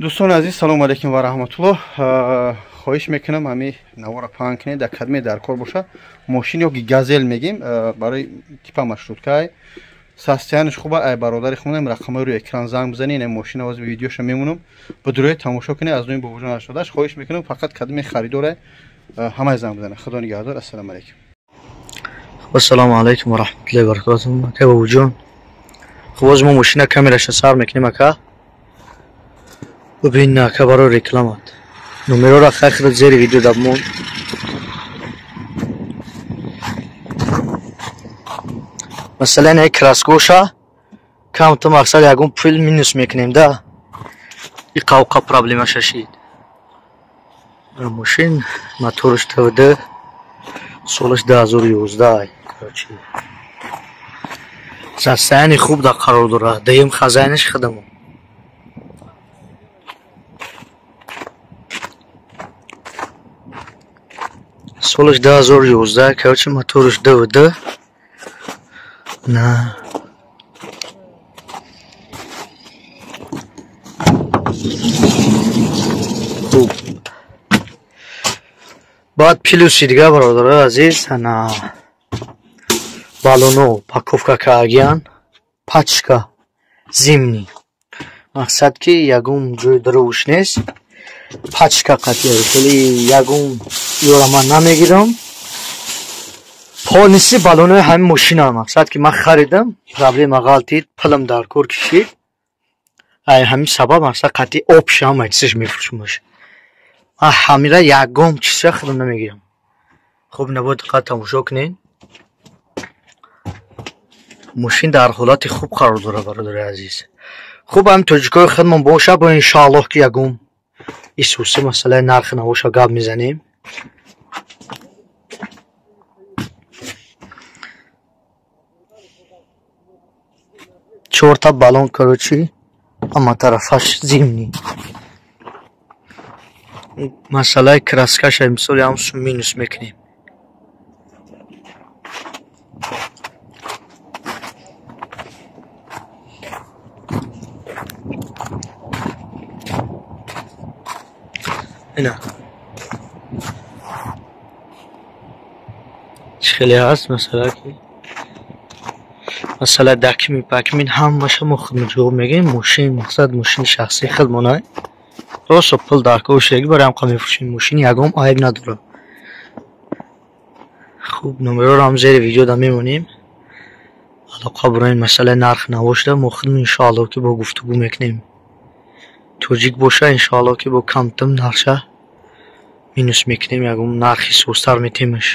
Дӯстони азиз, салому алайкум ва раҳматуллоҳ. Хоҳиш мекунам ҳами навора паҳн кунед, дар кадме дар кор боша. Мошин ё газел мегим, барои типа маршруткай. Состояниш хуба, ай бародари хонам рақамҳои рӯи экран занг бизанед, ин мошин аваз видеоша мемонам. Ба дурои тамошо кунед, аз номи бобоҷон 88 хоҳиш мекунам, фақат кадме харидоре ҳамаи занг бизанед. Худо нигаҳдор. Ассалому алайкум. Ассалому алайкум ва раҳматуллоҳи ва баракотуҳ. Ака бобоҷон. Хуб, боз мо мошина камераша сар мекунем ака. Бибин ака барои рекламат. Номерора хайр зери видео дабмон. Масалан, як краскоша кам то мақсад ягон пул минус мекунем да. И қавқа проблема шашид. Мошин моторш ТВД солаш 2011 короче. Состояние хуб да қарор дорад. Даим хазайнаш худамон. Солаш 2011, короче, моторш ДВД. На. Хуб. Баъд плюси дига бародарои азиз, ана баллоно упаковка кардагиян, пачка зимний. Мақсад ки ягон ҷои дурӯғш нест. Пачка қатъия, хеле ягон ёра ман намегирам. Полниси баллонои ҳамин мошина мақсад ки ман харидам, проблема ғалтид, пулам дар кор кишид. Ай ҳамин сабаб мақсад қатъи обша ҳама чизаш мефурӯшмаш. Ман ҳамира ягон чиза худам намегирам. Хуб, набояд диққат тамошо кунед. Мошин дар ҳолати хуб қарор дорад бародари азиз. Хуб, ҳамин тоҷикои худмон боша, бо иншоаллоҳ ки ягон исуси масъалаи нархи навоша гап мезанем. Чорта баллон, короче, ҳама тарафаш зимний. Масъалаи краскаша мисоли ҳам сум минус мекунем. Ина. Чӣ хеле ҳаст масъала ки масъала дакми пакмин ҳамаша мо худмон ҷавоб мегӯем. Мошин мақсад мошини шахсии худмонай. Просто пул дар кор шудагӣ барои ҳам мефурӯшем. Мошин ягон айб надорад. Хуб, номерҳоро ҳам зери видео да мемонем. Алоқа барои масъалаи нарх набошда мо худмон иншоаллоҳ ки бо гуфтугӯ мекунем. Тоҷик боша иншоаллоҳ ки бо камтам нархша минус мекунем, ягон нархи сустар метемаш.